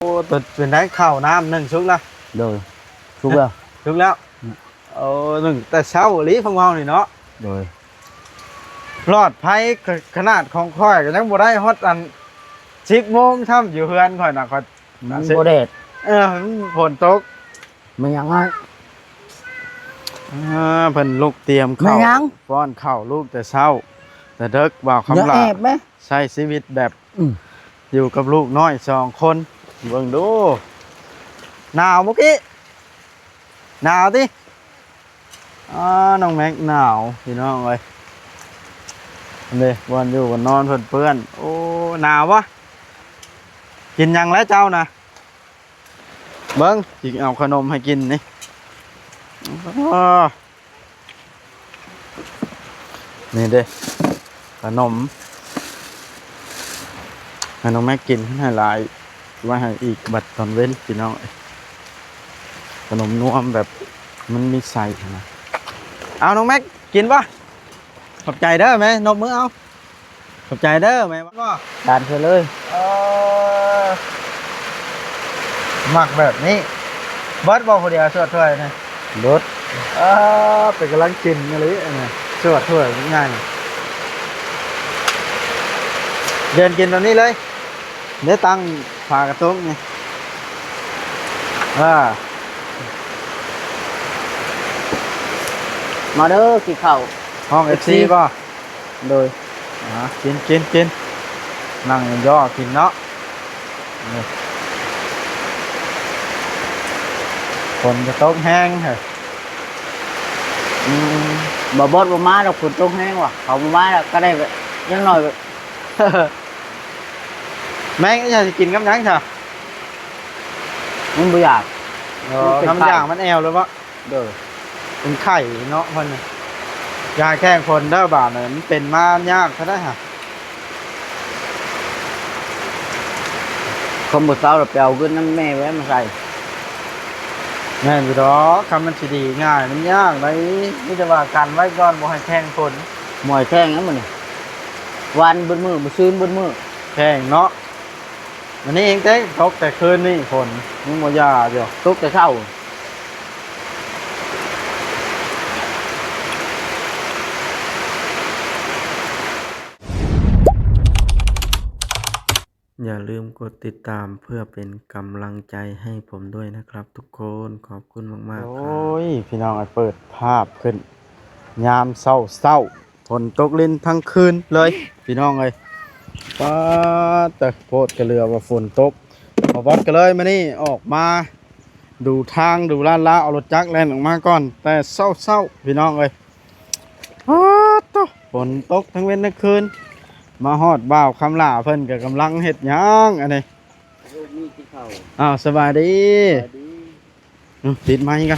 ໂອ້ ຕົວເປັນໄດ ເຂົ້ານ້ຳໜຶ້ງສຸກລະ? ໂດຍ ສຸກແລ້ວ ສຸກແລ້ວ. ອືມ ໂອ້ ໜຶ້ງແຕ່ເຊົ້າອີ່ຫຼີພວກເຮົານີ້ເນາະ. ໂດຍ ປອດໄພ ຂະໜາດຂອງຂ້ອຍກໍຍັງບໍ່ໄດ້ຮອດອັນສິບໂມງຊ້ຳ ຢູ່ເຮືອນຂ້ອຍນະ ຂ້ອຍ ມັນບໍ່ແດດ ເອີ ມັນຝົນຕົກ. ແມ່ນຫຍັງອ້າຍ? ອ່າ ເພິ່ນລຸກຕຽມເຂົ້າ ແມ່ນຫຍັງ? ປ້ອນເຂົ້າລູກແຕ່ເຊົ້າແຕ່ເດິກ ບ່າວຄຳຫຼ້າ ຢ່າແອບແມະ ໃຊ້ຊີວິດແບບ ອືມ ຢູ່ກັບລູກນ້ອຍສອງຄົນ. ເບິ່ງດູ ໜາວບໍ່ກີ້? ໜາວຕິ? ອ່າ ນ້ອງແມັກໜາວ ພີ່ນ້ອງເອີຍ. ເດ້ ບ່ອນຢູ່ບ່ອນນອນເພິ່ນເປື້ອນ. ໂອ້ ໜາວບໍ່? ກິນຫຍັງແລ້ວເຈົ້ານະ? ເບິ່ງ ຊິເອົາຂະໜົມໃຫ້ກິນນີ້. ອໍ ນີ້ເດ້ ຂະໜົມ ໃຫ້ນ້ອງແມັກກິນໃຫ້ຫຼາຍ ໄວ້ໃຫ້ອີກບັດຕອນເວັນ ພີ່ນ້ອງເອີຍ. ຂະໜົມນວມແບບມັນມີໄສ້ນະ. ເອົາ ນ້ອງແມັກກິນບໍ່? ຂອບໃຈເດີແມ່ ນົບມືເອົາ. ຂອບໃຈເດີແມ່. ບໍ່ ຈານເພິ່ນເລີຍ. ເອີ ມັກແບບນີ້. ເບິດບໍ່ຜູ້ດຽວ ສວດຖ້ວຍນີ້? ເບິດ. ເອີ ເປັນກຳລັງກິນອີ່ຫຼີອັນນີ້ ສວດຖ້ວຍໃຫຍ່. ເດີນກິນແບບນີ້ເລີຍ. ເດີ ຕັ້ງຝາກະຕຸກນີ້. ເອີ ມາເດີ ກິນເຂົ້າ. ຫ້ອງເອັຟຊີບໍ່? ໂດຍ ອ່າ ກິນ ກິນ ກິນ ນັ່ງຍໍ້ກິນເນາະ. ນີ້ ຝົນກະຕົກແຮງເຮີ້ຍ. ອືມ ບໍ່ ບໍ່ ບໍ່ມາດອກ ຝົນຕົກແຮງວ່າ ເຂົາບໍ່ມາແລ້ວກະໄດ້ແບບ ຢ່າງໜ້ອຍແບບ ແມ່ງ ເຈົ້າຊິກິນກັບຫຍັງຊະ? ມັນບໍ່ຢາກ. ອໍ ມັນເປັນໄຂ້ ຖ້າມັນຢາກມັນແອວເລີຍບໍ່? ໂດຍ ເປັນໄຂ້ເນາະເພິ່ນ. ຢ່າແຂ່ງຝົນເດີບາດນີ້ ມັນເປັນມາຍາກເທົ່າໃດຫະ. ຄັນບໍ່ເຊົາແລ້ວໄປເອົາເງິນນຳແມ່ແວ່ມາໃສ່. ແມ່ນຢູ່ດອກ ຄັນມັນຊິດີງ່າຍ ມັນຍາກໃດ໋. ມີແຕ່ວ່າກັນໄວ້ກ່ອນ ບໍ່ໃຫ້ແຂ່ງຝົນ. ບໍ່ໃຫ້ແຂ່ງຫຍັງມື້ນີ້ ຫວານເບິດມື້ ມື້ຊືນເບິດມື້. ແຂ່ງເນາະ. ມື້ນີ້ເອງເດ້ ຕົກແຕ່ຄືນນີ້ຝົນ ຍັງບໍ່ຢ່າຢູ່ ຕົກແຕ່ເຊົ້າ. ຢ່າລືມກົດຕິດຕາມເພື່ອເປັນກຳລັງໃຈໃຫ້ຜົມດ້ວຍນະຄັບທຸກຄົນ. ຂອບຄຸນມາກໆ ໂອ້ຍ ພີ່ນ້ອງເອີຍ ເປີດພາບຂຶ້ນຍາມເຊົ້າໆ. ຝົນຕົກຫຼິ້ນທັງຄືນເລີຍພີ່ນ້ອງເອີຍ. ປາດເຕີ ໂພດກະເຫຼືອວ່າຝົນຕົກ. ບ່າວບອດກະເລີຍມື້ນີ້ອອກມາດູທາງດູລາດລາວ ເອົາລົດຈັກແລ່ນອອກມາກ່ອນແຕ່ເຊົ້າໆ ພີ່ນ້ອງເອີຍ. ປາດໂທ້ ຝົນຕົກທັງເວັນທັງຄືນ. ມາຮອດບ່າວຄຳຫຼ້າເພິ່ນກະກຳລັງເຮັດຫຍັງອັນນີ້. ໂອ້ ມີກິນເຂົ້າ. ອ້າວ ສະບາຍດີ. ສະບາຍດີ. ອືມ ຕິດໄມກະ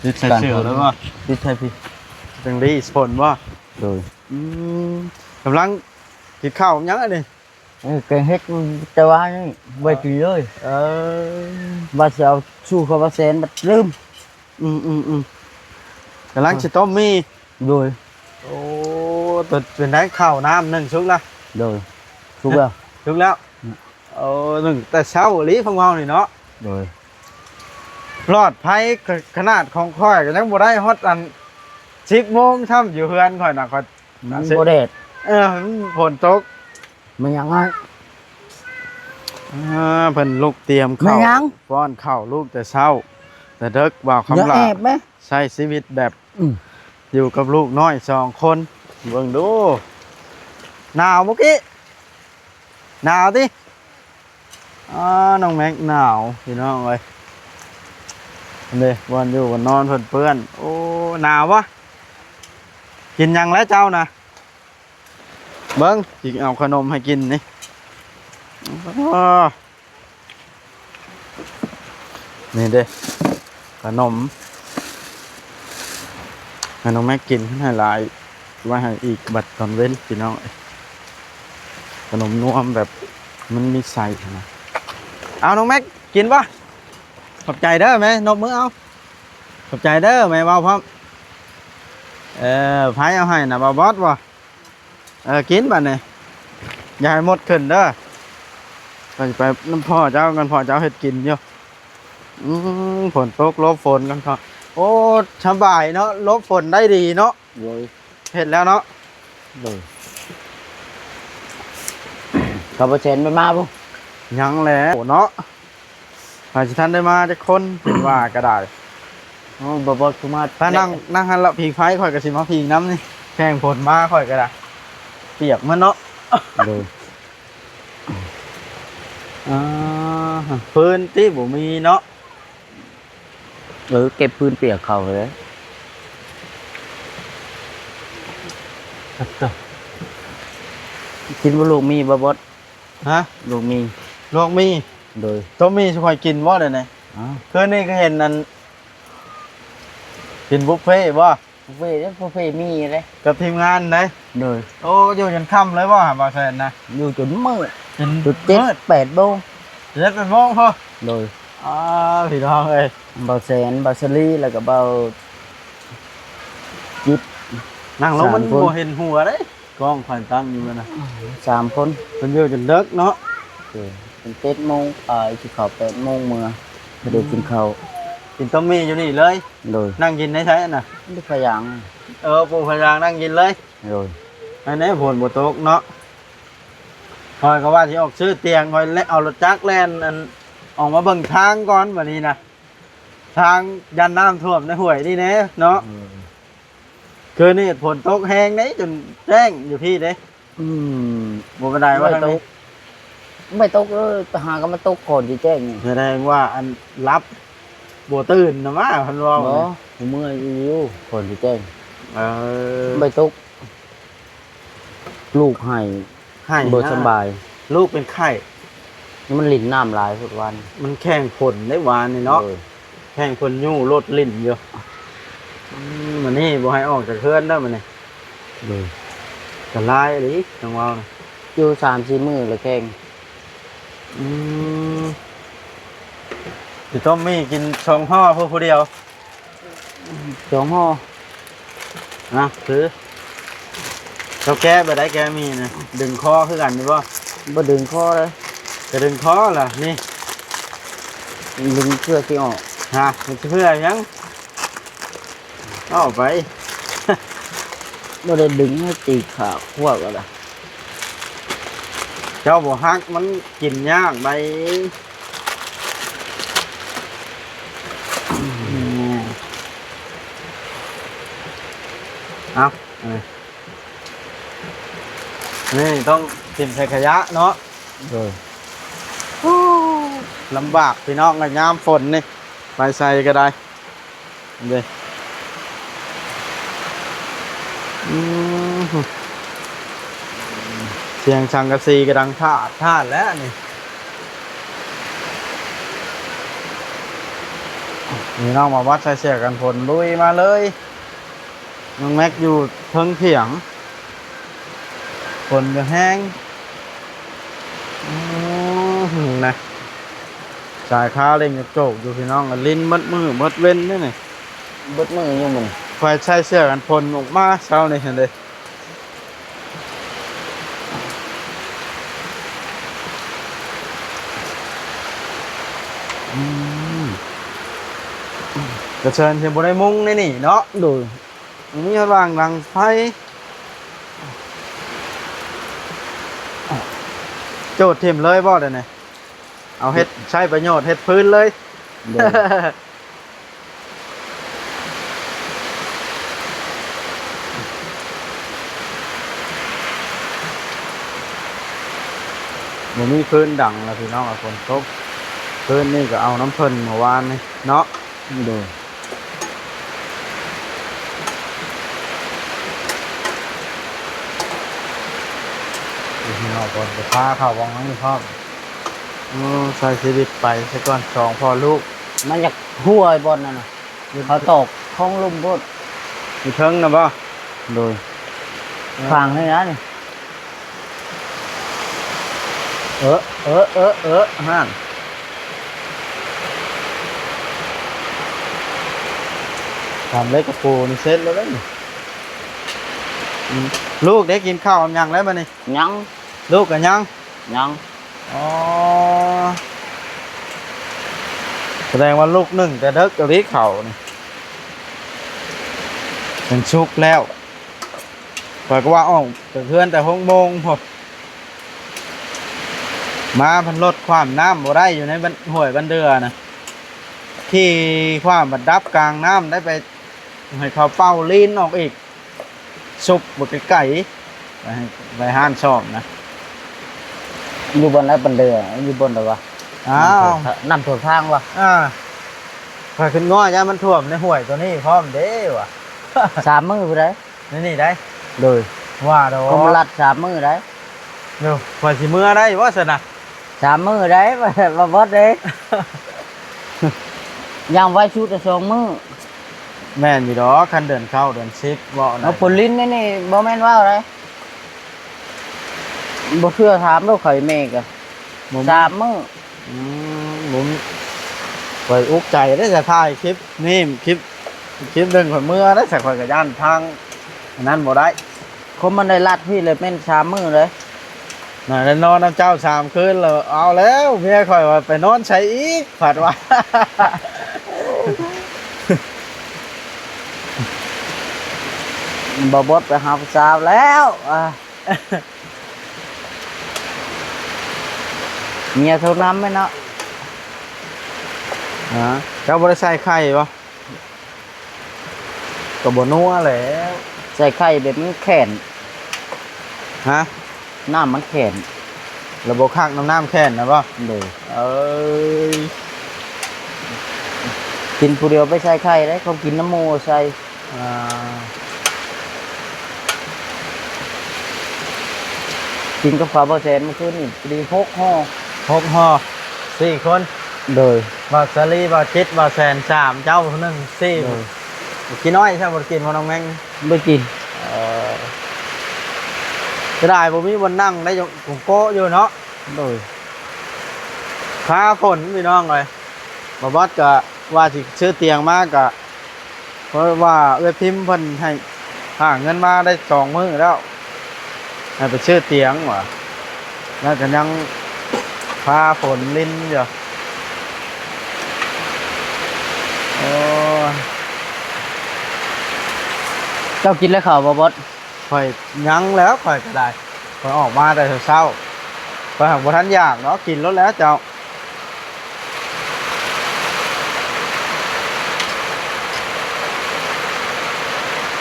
ຕິດໃສ່ເສື້ອເລີຍບໍ່? ຕິດໃສ່ພີ້ ຈັ່ງດີຝົນບໍ່? ໂດຍ. ອືມ ກຳລັງກິນເຂົ້າຫຍັງອັນນີ້? ເອີ ແກງເຫັດ ແຕ່ວ່ານີ້ບໍ່ໄດ້ກິນເລີຍ. ເອີ ວ່າຊິເອົາສູ່ເຂົາວ່າແສນ ບັດລືມ. ອືມໆໆ ກຳລັງຊິຕົ້ມໝີ່. ໂດຍ. ໂອ້ ຕົວເປັນໄດ ເຂົ້ານ້ຳໜຶ້ງສຸກລະ? ໂດຍ ສຸກແລ້ວ ສຸກແລ້ວ. ອືມ ໂອ້ ໜຶ້ງແຕ່ເຊົ້າອີ່ຫຼີພວກເຮົານີ້ເນາະ. ໂດຍ ປອດໄພ ຂະໜາດຂອງຂ້ອຍກໍຍັງບໍ່ໄດ້ຮອດອັນສິບໂມງຊ້ຳ ຢູ່ເຮືອນຂ້ອຍນະ ຂ້ອຍ ມັນບໍ່ແດດ ເອີ ມັນຝົນຕົກ. ແມ່ນຫຍັງອ້າຍ? ອ່າ ເພິ່ນລຸກຕຽມເຂົ້າ ແມ່ນຫຍັງ? ປ້ອນເຂົ້າລູກແຕ່ເຊົ້າແຕ່ເດິກ ບ່າວຄຳຫຼ້າ ຢ່າແອບແມະ ໃຊ້ຊີວິດແບບ ອືມ ຢູ່ກັບລູກນ້ອຍສອງຄົນ. ເບິ່ງດູ ໜາວບໍ່ກີ້? ໜາວຕິ? ອ້າ ນ້ອງແມັກໜາວ ພີ່ນ້ອງເອີຍ. ເດ້ ບ່ອນຢູ່ບ່ອນນອນເພິ່ນເປື້ອນ. ໂອ້ ໜາວບໍ່? ກິນຫຍັງແລ້ວເຈົ້ານະ? ເບິ່ງ ຊິເອົາຂະໜົມໃຫ້ກິນນີ້. ອ້າ ນີ້ເດ້ ຂະໜົມ ໃຫ້ນ້ອງແມັກກິນໃຫ້ຫຼາຍ ໄວ້ໃຫ້ອີກບັດຕອນເວັນ ພີ່ນ້ອງເອີຍ. ຂະໜົມນວມແບບມັນມີໄສ້ນະ. ເອົາ ນ້ອງແມັກກິນບໍ່? ຂອບໃຈເດີແມ່ ນົບມືເອົາ. ຂອບໃຈເດີແມ່ ເວົ້າພ້ອມ. ເອີ ໃຜເອົາໃຫ້ນະ ບ່າວບອດບໍ່? ເອີ ກິນບາດນີ້ ຢ່າໃຫ້ໝົດຂຶ້ນເດີ. ຂ້ອຍຊິໄປນຳພໍ່ເຈົ້າກ່ອນ ພໍ່ເຈົ້າເຮັດກິນຢູ່. ອືມ ຝົນຕົກ ຫຼົບຝົນກ່ອນເນາະ. ໂອ້ ສະບາຍເນາະ ຫຼົບຝົນໄດ້ດີເນາະ. ໂດຍ ເຮັດແລ້ວເນາະ. ໂດຍ ເຂົາບໍ່ແຊນໄປມາບໍ່? ຍັງແຫຼະເນາະ. ຂ້ອຍຊິທັນໄດ້ມາຈັກຄົນ ເພິ່ນວ່າກໍໄດ້. ໂອ້ ບໍ່ ບໍ່ຄືມາ ຖ້ານັ່ງ ນັ່ງຫັ້ນລະ ຜິງໄຟ ຂ້ອຍກໍຊິມາຜິງນຳນີ້. ແຂ່ງຝົນມາ ຂ້ອຍກໍໄດ້ ປຽກໝົດເນາະ. ໂດຍ ອ່າ ຟືນຕິ ບໍ່ມີເນາະ. ເອີ ເກັບຟືນປຽກເຂົາເລີຍ. ຄັບ ກິນບໍ່ລູກມີບໍ່ ບອດ? ຮະ? ລູກມີ ລວກໝີ່. ໂດຍ ຕົ້ມໝີ່ສູ່ຂ້ອຍກິນບໍ່ດຽວນີ້? ອ້າວ ຄືນນີ້ກໍເຫັນອັນ ກິນບຸບເຟບໍ່? ບຸບເຟເດ້ ບຸບເຟມີເດ້ ກັບທີມງານເດ້. ໂດຍ ໂອ້ ຢູ່ຈົນຄ່ຳເລີຍບໍ່ ບ່າວແສນນະ? ຢູ່ຈົນມືດ ຈົນ ຈົນເຈັດ ແປດໂມງ ເຈັດແປດໂມງພຸ້ນ. ໂດຍ ອ້າ ພີ່ນ້ອງເອີຍ ບ່າວແສນ ບ່າວສາລີ ແລ້ວກໍບ່າວຈິດ ນັ່ງລົງມັນ ສາມຄົນ ບໍ່ເຫັນຫົວເດ້. ກ້ອງຂ້ອຍຕັ້ງຢູ່ນະ ສາມຄົນ ເພິ່ນຢູ່ຈົນເດິກເນາະ. ເອີ ເປັນເຈັດໂມງປາຍ ຊິເຂົ້າແປດໂມງເມືອ ພໍໄດ້ກິນເຂົ້າ ກິນຕົ້ມໝີ່ຢູ່ນີ້ເລີຍ. ໂດຍ ນັ່ງກິນໃນໃສນະ? ຢູ່ພະຍາງ. ເອີ ປູພະຍາງນັ່ງກິນເລີຍ. ໂດຍ ອັນນີ້ຝົນບໍ່ຕົກເນາະ. ຂ້ອຍກໍວ່າຊິອອກຊື້ຕຽງ ຂ້ອຍແລ່ນ ເອົາລົດຈັກແລ່ນ ອັນ ອອກມາເບິ່ງທາງກ່ອນບັດນີ້ນະ ທາງຢ້ານນ້ຳຖ້ວມໃນຫ້ວຍນີ້ແດ່ເນາະ. ອືມ ຄືນນີ້ຝົນຕົກແຮງເດ້ ຈົນແຈ້ງຢູ່ພີ້ເດ້. ອືມ ບໍ່ເປັນໄດວ່າທາງນີ້ ບໍ່ຕົກ ບໍ່ຕົກເອີຍ ຫາກໍມາຕົກກ່ອນຊິແຈ້ງນີ້. ສະແດງວ່າອັນຫຼັບບໍ່ຕື່ນນະມາ ເພິ່ນເວົ້າ. ບໍ່ ເມື່ອຍຢູ່ກ່ອນຊິແຈ້ງ. ເອີ ບໍ່ຕົກ ລູກໄຫ້ ໄຫ້ ບໍ່ສະບາຍ ລູກເປັນໄຂ້. ມັນຫຼິ້ນນ້ຳຫຼາຍພຸ້ນວານ ມັນແຂ່ງຝົນໄດ້ວານນີ້ເນາະ. ໂດຍ ແຂ່ງຝົນຢູ່ລົດຫຼິ້ນຢູ່. ອືມ ມື້ນີ້ບໍ່ໃຫ້ອອກຈາກເຮືອນເດີມື້ນີ້. ໂດຍ ກະຫຼາຍອີ່ຫຼີ ຈັ່ງເວົ້ານະ ຢູ່ສາມສີ່ມື້ລະແຂ່ງ. ອືມ ຊິຕົ້ມໝີ່ກິນສອງຫໍ່ຜູ້ ຜູ້ດຽວ. ສອງຫໍ່ ນະ ຄື ເຈົ້າແກະແບບໃດ ແກະໝີ່ນະ ດຶງຄໍຄືກັນຢູ່ບໍ່? ບໍ່ດຶງຄໍເລີຍ ກະດຶງຄໍລະນີ້ ດຶງເພື່ອຊິອອກ. ຮະ ມັນຊິເພື່ອຫຍັງ? ເອົາໄປ ບໍ່ໄດ້ດຶງ ໃຫ້ຕີຂາຂວບແລ້ວລະ. ເຈົ້າບໍ່ຮັກມັນກິນຍາກໃດ. ເອົາ ນີ້ຕ້ອງຖິ້ມໃສ່ຂະຫຍະເນາະ. ໂດຍ ໂອ້ ລຳບາກພີ່ນ້ອງເອີຍ ຍາມຝົນນີ້ ໄປໃສກໍໄດ້. ເດ້ ອືມ ສຽງສັງກະສີກະດັງທາດທາດແລ້ວນີ້. ນີ້ນ້ອງມາວັດໃສ່ເສື້ອກັນຝົນ ລຸຍມາເລີຍ. ນ້ອງແມັກຢູ່ເທິງຖຽງ ຝົນກໍແຮງ. ອືມ ນະ ສາຍຄາເລັ່ງໂຈກຢູ່ພີ່ນ້ອງ ຫຼິ້ນໝົດມື້ໝົດເວັນເດ້ນີ້ ເບິດມື້ຢູ່ມື້ນີ້. ຂ້ອຍໃສ່ເສື້ອກັນຝົນອອກມາເຊົ້ານີ້ຫັ້ນເດ້. ອືມ ກະເຊີນຊິບໍ່ໄດ້ມຸງໃນນີ້ເນາະ. ໂດຍ ມີຮອດວ່າງດັງໄຟ ໂຈດຖິ້ມເລີຍບໍ່ດຽວນີ້? ເອົາເຮັດໃຊ້ປະໂຫຍດ ເຮັດຟືນເລີຍ. ໂດຍ ບໍ່ມີຟືນດັງລະພີ່ນ້ອງ ຝົນຕົກ. ຟືນນີ້ກໍເອົານຳເພິ່ນມື້ວານນີ້ເນາະ. ໂດຍ ພີ່ນ້ອງ ກ່ອນຈະພາເຂົ້າວັງນີ້ພ້ອມ. ໂອ້ ໃຊ້ຊີວິດໄປຊະກ່ອນ ສອງພໍ່ລູກ. ມັນຢາກຮົ່ວບ່ອນນັ້ນນະ ເຂົາຕອກຄອງລຸ່ມໂພດ. ຢູ່ເທິງນະບໍ່? ໂດຍ ເອີ ຂ້າງນີ້ນະນີ້. ເອີ ເອີ ເອີ ເອີ ຫັ້ນ ທຳເຫຼັກກະປູນີ້ເສັດແລ້ວເດ້ນີ້. ອືມ ລູກເດ້ ກິນເຂົ້າກັບຫຍັງແລ້ວບັດນີ້? ຍັງ ລູກກໍຍັງ ຍັງ. ອໍ ສະແດງວ່າລູກໜຶ້ງແຕ່ເດິກອີ່ຫຼີເຂົ້ານີ້ ເປັນສຸກແລ້ວ. ຂ້ອຍກໍວ່າອອກຈາກເຮືອນແຕ່ຫົກໂມງພຸ້ນ ມາພັດລົດຂວ້ຳນ້ຳບໍ່ໄດ້ ຢູ່ໃນບັນ ຫ້ວຍບັນເດືອນະ ຂີ່ຂວ້ຳບັດດັບກາງນ້ຳໄດ້ ໄປໃຫ້ເຂົາເປົ່າລີນອອກອີກ. ສຸບບໍ່ໄກໆ ໄປໃຫ້ ໄປຮ້ານຊອມນະ. ຢູ່ບ່ອນໃດ ບັນເດືອ ຢູ່ບ່ອນໃດວະ? ອ້າວ ນ້ຳຖ້ວມທາງວະ. ອ່າ ຂ້ອຍຄິດວ່າຢ້ານມັນຖ້ວມໃນຫ້ວຍໂຕນີ້ພ້ອມເດ້ວະ. ສາມມື້ພຸ້ນໃດ໋ ໃນນີ້ໃດ໋. ໂດຍ ວ່າດອກ ຄົນລັດສາມມື້ໃດ໋. ໂດຍ ຂ້ອຍຊິເມືອໄດ້ບໍ່ຊັ້ນນະ? ສາມມື້ໃດ໋ ບໍ່ ບໍ່ເບິດເດ້ ຢ່າງໄວສຸດສອງມື້. ແມ່ນຢູ່ດອກ ຄັນເດືອນເກົ້າເດືອນສິບເວົ້ານະ. ເອົາ ຝົນລິນນີ້ ນີ້ບໍ່ແມ່ນເວົ້າໃດ໋ ບໍ່ເຊື່ອຖາມລູກຂ້ອຍແມ່ກໍ ບໍ່ມີ ສາມມື້. ອືມ ບໍ່ມີ ຂ້ອຍອຸກໃຈເດ້ ຈະຖ່າຍຄລິບນີ້ ຄລິບ ຄລິບໜຶ່ງຂ້ອຍເມືອໄດ້ ສະ ຂ້ອຍກໍຢ້ານທາງອັນນັ້ນບໍ່ໄດ້. ຄົນມັນໄດ້ລັດພີ້ແລ້ວແມ່ນສາມມື້ເລີຍ. ນອນນຳເຈົ້າສາມຄືນແລ້ວ ເອົາແລ້ວ ເມຍຂ້ອຍວ່າໄປນອນໃສອີກ ພັດວ່າ ບໍ່ບົດໄປຫາຜູ້ສາວແລ້ວ ອ່າ ເມຍໂທນຳແມ່ນເນາະ. ຮະ ເຈົ້າບໍ່ໄດ້ໃສ່ໄຂ່ບໍ່? ກໍບໍ່ນົວແຫຼະ ໃສ່ໄຂ່ແບບມັນແຂນ. ຮະ? ນ້ຳມັນແຂນ ລະບໍ່ຄັກນຳນ້ຳແຂນນະບໍ່? ໂດຍ ເອີຍ ກິນຜູ້ດຽວໄປໃສ່ໄຂ່ເດ້ ເຂົາກິນນຳໝູ່ໃສ່. ອ່າ ກິນກັບເຂົາບໍ່ແຊນມື້ຄືນນີ້ ພໍດີຫົກຫໍ່ ຫົກຫໍ່ ສີ່ຄົນ. ໂດຍ ບ່າວສາລີ ບ່າວຈິດ ບ່າວແຊນ ສາມ ເຈົ້າຜູ້ໜຶ່ງ ສີ່. ໂດຍ ຂີ້ນ້ອຍຊະ ບໍ່ໄດ້ກິນບໍ່ນ້ອງແມງ? ບໍ່ກິນ. ເອີ ເສຍດາຍບໍ່ມີບ່ອນນັ່ງໄດ້ ກົງໂກະຢູ່ເນາະ. ໂດຍ ຟ້າຝົນພີ່ນ້ອງເອີຍ ບ່າວບອດກະວ່າຊິຊື້ຕຽງມາ ກະ ເພາະວ່າເອື້ອຍພິມເພິ່ນໃຫ້ ຫາເງິນມາໄດ້ສອງມື້ແລ້ວ ໃຫ້ໄປຊື້ຕຽງວ່າ ແລ້ວກໍຍັງຟ້າຝົນລິນຢູ່. ໂອ້ຍ ເຈົ້າກິນແລ້ວເຂົ້າບໍ່ ບອດ? ຂ້ອຍຍັງແລ້ວ ຂ້ອຍກໍໄດ້ ຂ້ອຍອອກມາແຕ່ເຊົ້າໆ ຂ້ອຍຫາກບໍ່ທັນຢາກດອກ ກິນໂລດແລ້ວເຈົ້າ.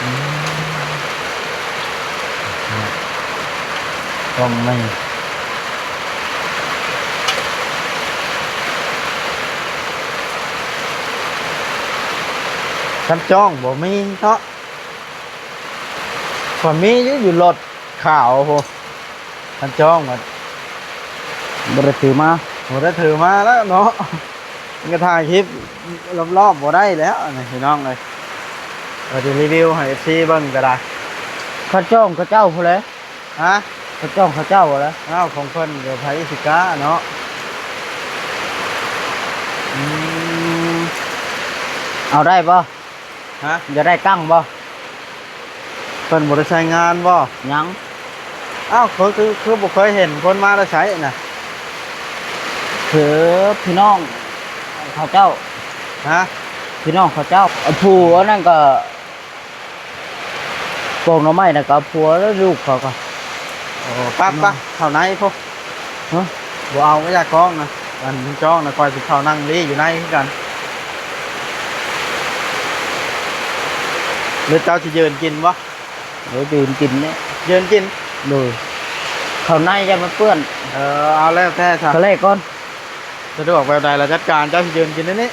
ອືມ ຕ້ອງມີ ຄັນຈ້ອງບໍ່ມີເນາະ. ຂ້ອຍມີຢູ່ ຢູ່ລົດຂາວພຸ້ນ ຄັນຈ້ອງມັນ ບໍ່ໄດ້ຖືມາ ບໍ່ໄດ້ຖືມາແລ້ວເນາະ ມັນກໍຖ່າຍຄລິບລອບໆບໍ່ໄດ້ແລ້ວ ອັນນີ້ພີ່ນ້ອງເອີຍ ວ່າຊິຣີວິວໃຫ້ເອັຟຊີເບິ່ງກໍໄດ້. ຄັນຈ້ອງເຂົາເຈົ້າພຸ້ນແຫຼະ. ຮະ? ຄັນຈ້ອງເຂົາເຈົ້າແຫຼະ. ອ້າວ ຂອງເພິ່ນກໍໃຜຊິກ້າເນາະ. ອືມ ເອົາໄດ້ບໍ່? ຮະ? ຢາກໄດ້ຕັ້ງບໍ່? ເພິ່ນບໍ່ໄດ້ໃຊ້ງານບໍ່? ຍັງ. ອ້າວ ຄື ຄື ຄືບໍ່ເຄີຍເຫັນຄົນມາແຕ່ໃສນະ? ຄືພີ່ນ້ອງເຂົາເຈົ້າ. ຮະ? ພີ່ນ້ອງເຂົາເຈົ້າ. ຜູ້ອັນນັ້ນກໍປູກໜໍ່ໄມ້ນະ ກໍເອົາຜົວແລ້ວ ລູກເຂົາກໍ. ໂອ້ ປະ ປະ ເຂົ້າໃນພຸ້ນ. ຮະ? ບໍ່ເອົາ ບໍ່ຢາກກ້ອງນະ ອັນຈ້ອງນະ ຂ້ອຍຊິເຂົ້ານັ່ງລີ້ຢູ່ໃນຄືກັນ. ຫຼືເຈົ້າຊິຢືນກິນບໍ່? ໂດຍ ຢືນກິນເນາະ ຢືນກິນ. ໂດຍ ເຂົ້າໃນຢ່າມາເປື້ອນ. ເອີ ເອົາແລ້ວແຕ່ຊະ ເຂົ້າແລກກ່ອນ. ສະດວກແບບໃດລະຈັດການ ເຈົ້າຊິຢືນກິນໃນນີ້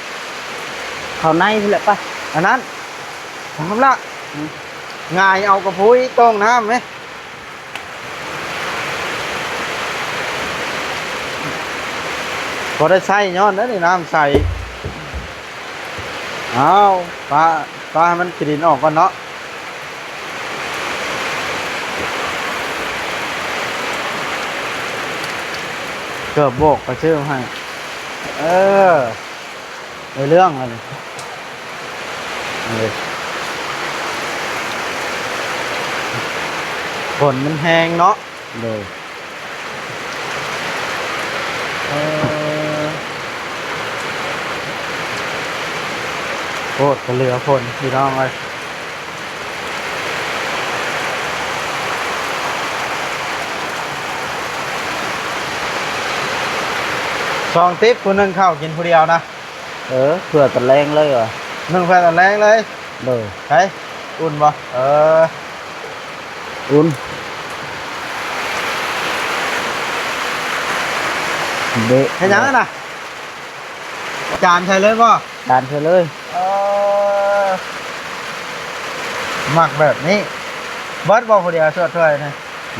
ເຂົ້າໃນພຸ້ນແຫຼະປະ. ອັນນັ້ນ ທຳລະ ອືມ ຫງາຍເອົາກະພຸ້ຍຕ້ອງນ້ຳແມ. ພໍໄດ້ໃຊ້ຍ້ອນນັ້ນນີ້ ນ້ຳໃສ. ເອົາ ປະ ປະໃຫ້ມັນຂີ້ດິນອອກກ່ອນເນາະ. ເກີບໂບກໄປຊື້ມາໃຫ້. ເອີ ໄດ້ເລື່ອງແລ້ວນີ້ ເອີ ຝົນມັນແຮງເນາະ. ໂດຍ ເອີ ໂພດກະເຫຼືອຝົນພີ່ນ້ອງເອີຍ. ສອງຕິບ ຜູ້ໜຶ່ງເຂົ້າກິນຜູ້ດຽວນະ. ເອີ ເພື່ອຕອນແລງເລີຍຫວາ? ໜຶ່ງເພື່ອຕອນແລງເລີຍ. ໂດຍ. ໄປ ອຸ່ນບໍ່? ເອີ ອຸ່ນ. ເດະ ເຮັດຫຍັງຫັ້ນນະ? ຈານໃສ່ເລີຍບໍ່? ຈານໃສ່ເລີຍ. ເອີ ມັກແບບນີ້. ເບິດບໍ່ຜູ້ດຽວ ສວດຖ້ວຍນີ້?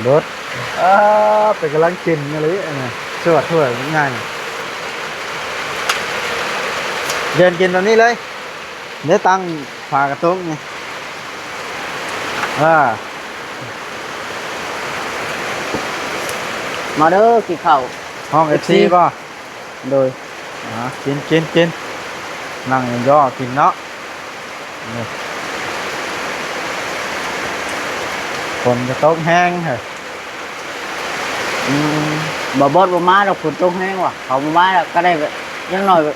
ເບິດ. ເອີ ເປັນກຳລັງກິນອີ່ຫຼີອັນນີ້ ສວດຖ້ວຍໃຫຍ່. ເດີນກິນແບບນີ້ເລີຍ. ເດ້ ຕັ້ງຝາກະໂຕະນີ້. ເອີ ມາເດີ ກິນເຂົ້າ. ຫ້ອງເອັຟຊີບໍ່? ໂດຍ. ອ່າ ກິນ ກິນ ກິນ ນັ່ງຍໍ້ໆກິນເນາະ. ນີ້ ຝົນກະຕົກແຮງເຮີ້ຍ. ອືມ ບໍ່ ບໍ່ ບໍ່ມາດອກ ຝົນຕົກແຮງຫວາ. ເຂົາບໍ່ມາແລ້ວກະໄດ້ແບບ ຢ່າງໜ້ອຍແບບ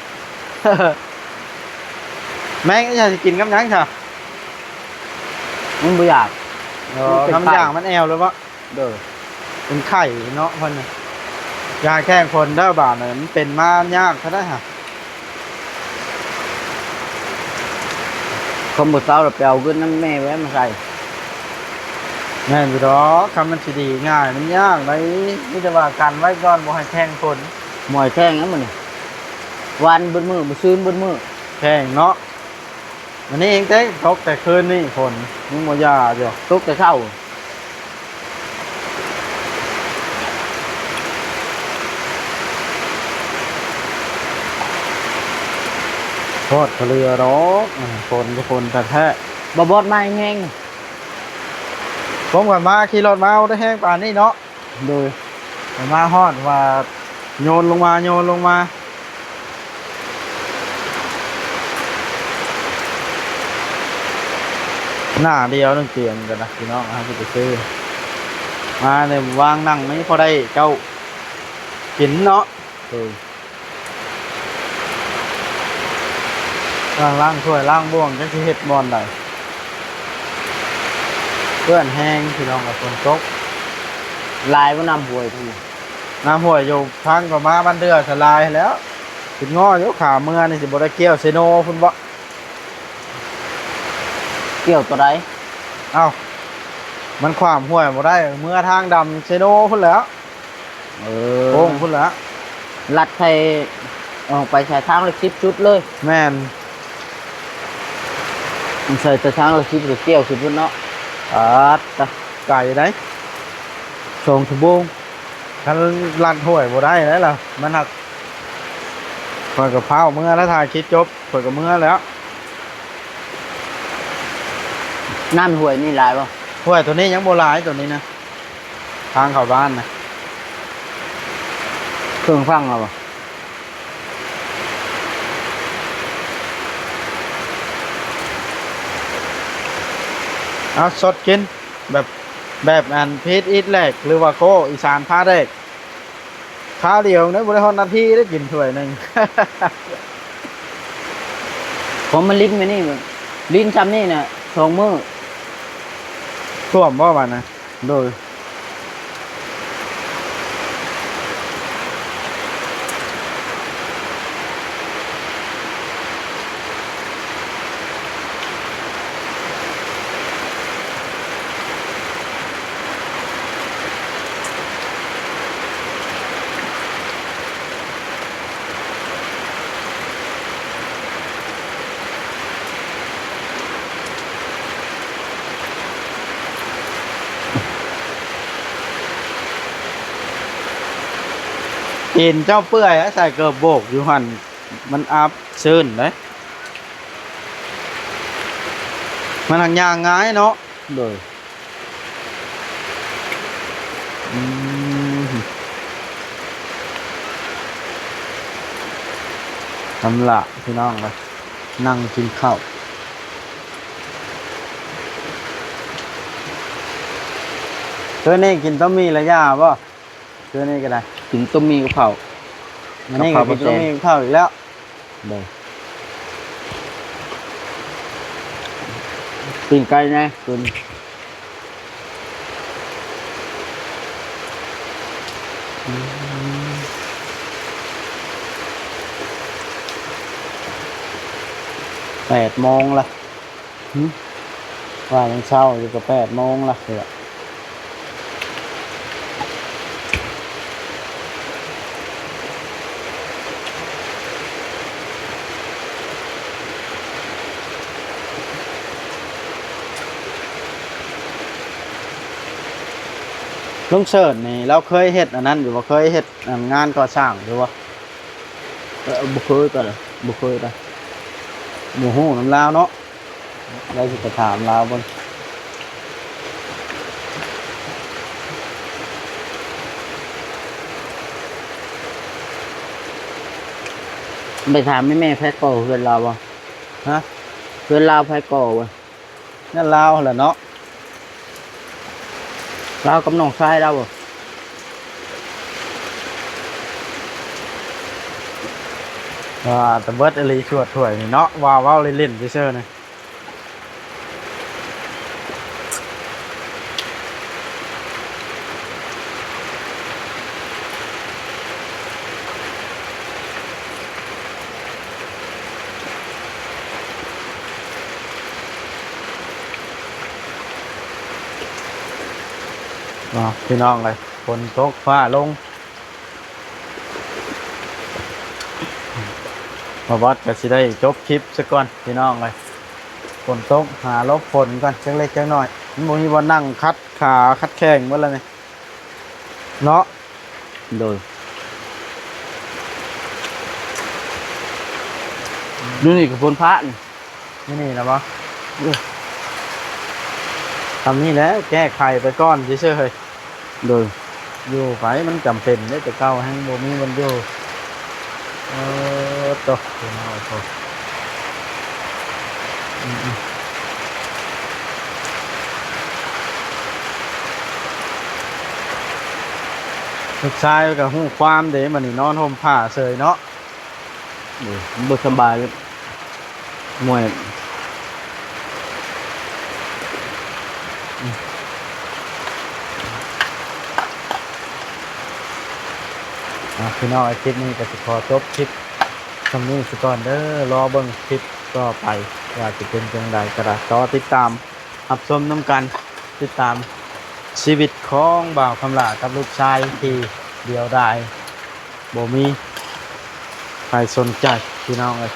ແມ່ງ ເຈົ້າຊິກິນກັບຫຍັງຊະ? ມັນບໍ່ຢາກ. ອໍ ມັນເປັນໄຂ້ ນ້ຳຢາງມັນແອວເລີຍບໍ່? ໂດຍ. ເປັນໄຂ້ເນາະເພິ່ນນະ. ຢ່າແຂ່ງຝົນເດີບາດນີ້ ມັນເປັນມາຍາກເທົ່າໃດຫະ. ຄັນບໍ່ເຊົາແລ້ວໄປເອົາເງິນນຳແມ່ແວ່ມາໃສ່. ແມ່ນຢູ່ດອກ ຄັນມັນຊິດີງ່າຍ ມັນຍາກໃດ໋. ມີແຕ່ວ່າກັນໄວ້ກ່ອນ ບໍ່ໃຫ້ແຂ່ງຝົນ. ບໍ່ໃຫ້ແຂ່ງຫຍັງມື້ນີ້? ວານເບິດມື້ ມື້ຊືນເບິດມື້. ແຂ່ງເນາະ. ມື້ນີ້ເອງເດ້ ຕົກແຕ່ຄືນນີ້ຝົນ ຍັງບໍ່ຢ່າຢູ່ ຕົກແຕ່ເຊົ້າ. ໂພດກະເຫຼືອດອກ ຝົນກະຝົນແທ້ໆ. ບໍ່ບອດມາແຮງໆ. ຜົມກະມາ ຂີ່ລົດມາບໍ່ໄດ້ແຮງປານນີ້ເນາະ. ໂດຍ. ມາຮອດວ່າໂຍນລົງມາ ໂຍນລົງມາ. ໜ້າດຽວໜຶ່ງຕຽງກັນນະພີ່ນ້ອງ ເຮົາຊິໄປຊື້ມາໃນວາງນັ່ງນີ້ ພໍໄດ້ເຈົ້າກິນເນາະ. ໂດຍ. ລ້າງ ລ້າງຖ້ວຍລ້າງບ່ວງ ຈັກຊິເຮັດບ່ອນໃດ. ເປື້ອນແຮງພີ່ນ້ອງເອີຍ ຝົນຕົກ. ຫຼາຍບໍ່ນ້ຳຫ້ວຍພຸ້ນ? ນ້ຳຫ້ວຍຢູ່ທາງກໍມາບ້ານເດືອສະຫຼາຍແລ້ວ. ຄິດງໍ້ຢູ່ ຂາເມືອນີ້ຊິບໍ່ໄດ້ກ່ຽວເຊໂນພຸ້ນບໍ? ກ່ຽວໂຕໃດ? ເອົ້າ ມັນຂ້າມຫ້ວຍບໍ່ໄດ້ ເມືອທາງດຳເຊໂນພຸ້ນແຫຼ້ວ. ເອີ ໂຄ້ງພຸ້ນແຫຼະ ລັດໃສ່ ອອກໄປໃສ່ທາງຫຼັກສິບສຸດເລີຍ. ແມ່ນ ໃສ່ແຕ່ທາງຫຼັກສິບ ແລ້ວກ່ຽວຂຶ້ນພຸ້ນເນາະ. ປາດຕະ ໄກໃດ໋ ສອງຊົ່ວໂມງ. ຄັນລັດຫ້ວຍບໍ່ໄດ້ແລ້ວ ມັນຫັກ ຂ້ອຍກໍຟ້າວເມືອແລ້ວ ຖ່າຍຄລິບຈົບ ຂ້ອຍກໍເມືອແລ້ວ. ນ້ຳຫ້ວຍນີ້ຫຼາຍບໍ່? ຫ້ວຍໂຕນີ້ຍັງບໍ່ຫຼາຍ ໂຕນີ້ນະ. ທາງເຂົ້າບ້ານນະ ເຄິ່ງຝັ່ງແລ້ວບໍ່? ເອົາ ສົດກິນ ແບບ ແບບອັນ Please Eat ແລກ ຫຼືວ່າ Go ອີສານພາແດກ ຄາວດຽວນະ ບໍ່ໄດ້ຮອດນາທີໄດ້ກິນຖ້ວຍໜຶ່ງ. ຂອງມັນລິນໄປນີ້ ລິນຊ່ຳນີ້ນະ ສອງມື້. ຖ້ວມບໍ່ບາດນະ? ໂດຍ. ຕີນເຈົ້າເປື່ອຍ ໃສ່ເກີບໂບກຢູ່ຫັ້ນ ມັນອັບຊື່ນເດ້. ມັນຫາກຍ່າງງ່າຍເນາະ. ໂດຍ. ອືມ ເອົາລະ ພີ່ນ້ອງເອີຍ ນັ່ງກິນເຂົ້າ. ເທື່ອນີ້ກິນຕົ້ມໝີ່ລະຢ່າບໍ່? ເທື່ອນີ້ກໍໄດ້ ກິນຕົ້ມໝີ່ກັບເຂົ້າ. ອັນນີ້ກໍກິນຕົ້ມໝີ່ກັບເຂົ້າອີກແລ້ວ. ໂດຍ. ປີ້ງໄກ່ແດ່ ຄືນ ອືມ ແປດໂມງລະ ຫຶ ວ່າຍັງເຊົ້າຢູ່ ກໍແປດໂມງລະ ເອີ. ລຸງເສີນນີ້ ລາວເຄີຍເຮັດອັນນັ້ນຢູ່ບໍ່? ເຄີຍເຮັດອັນງານກໍ່ສ້າງຢູ່ບໍ່? ເອີ ບໍ່ເຄີຍ ກໍບໍ່ເຄີຍ ກໍບໍ່ຮູ້ນຳລາວເນາະ. ແລ້ວຊິໄປຖາມລາວເບິ່ງ ໄປຖາມແມ່ ແມ່ໃຜກໍ່ເຮືອນລາວບໍ່? ຮະ? ເຮືອນລາວໃຜກໍ່ບໍ່? ເຮືອນລາວຫັ້ນແຫຼະເນາະ ລາວກັບນ້ອງຊາຍລາວບໍ່? ອ່າ ແຕ່ເບິດອີ່ຫຼີ ຊວດຖ້ວຍນີ້ເນາະ ວ່າເວົ້າຫຼິ້ນໆ ຊື່ໆ ນີ້. ເນາະ ພີ່ນ້ອງເອີຍ ຝົນຕົກຟ້າລົງ ບ່າວບອດກໍຊິໄດ້ຈົບຄລິບຊະກ່ອນ ພີ່ນ້ອງເອີຍ. ຝົນຕົກ ຫາຫຼົບຝົນກ່ອນ ຈັກເລັກຈັກນ້ອຍ ມັນບໍ່ມີບ່ອນນັ່ງ ຄັດຂາຄັດແຂ້ງໝົດແລ້ວນີ້ເນາະ. ໂດຍ ຢູ່ນີ້ກໍຝົນຟ້ານີ້ ຢູ່ນີ້ນະບໍ່? ຊ່ຳນີ້ແຫຼະ ແກ້ໄຂໄປກ່ອນຊື່ໆ ເຮີ້ຍ. ໂດຍ ຢູ່ໄປ ມັນຈຳເປັນເດ້ ແຕ່ເກົ່າແຮ່ງບໍ່ມີບ່ອນຢູ່. ເອີ ໂຕ ພີ່ນ້ອງເອີຍ ໂຕ ອືມ ອືມ ລູກຊາຍກໍຮູ້ຄວາມເດ້ ບັດນີ້ນອນຫົ່ມຜ້າເສີຍເນາະ. ເອີ ບໍ່ສະບາຍ ເມື່ອຍ. ອືມ ອ່າ ພີ່ນ້ອງ ຄລິບນີ້ກໍຊິຂໍຈົບຄລິບຊ່ຳນີ້ສາກ່ອນເດີ ລໍເບິ່ງຄລິບຕໍ່ໄປວ່າຊິເປັນຈັ່ງໃດ ກໍໄດ້ ລໍຕິດຕາມຮັບຊົມນຳກັນ ຕິດຕາມຊີວິດຂອງບ່າວຄຳຫຼ້າກັບລູກຊາຍທີ່ດຽວດາຍ ບໍ່ມີໃຜສົນໃຈ ພີ່ນ້ອງເອີຍ.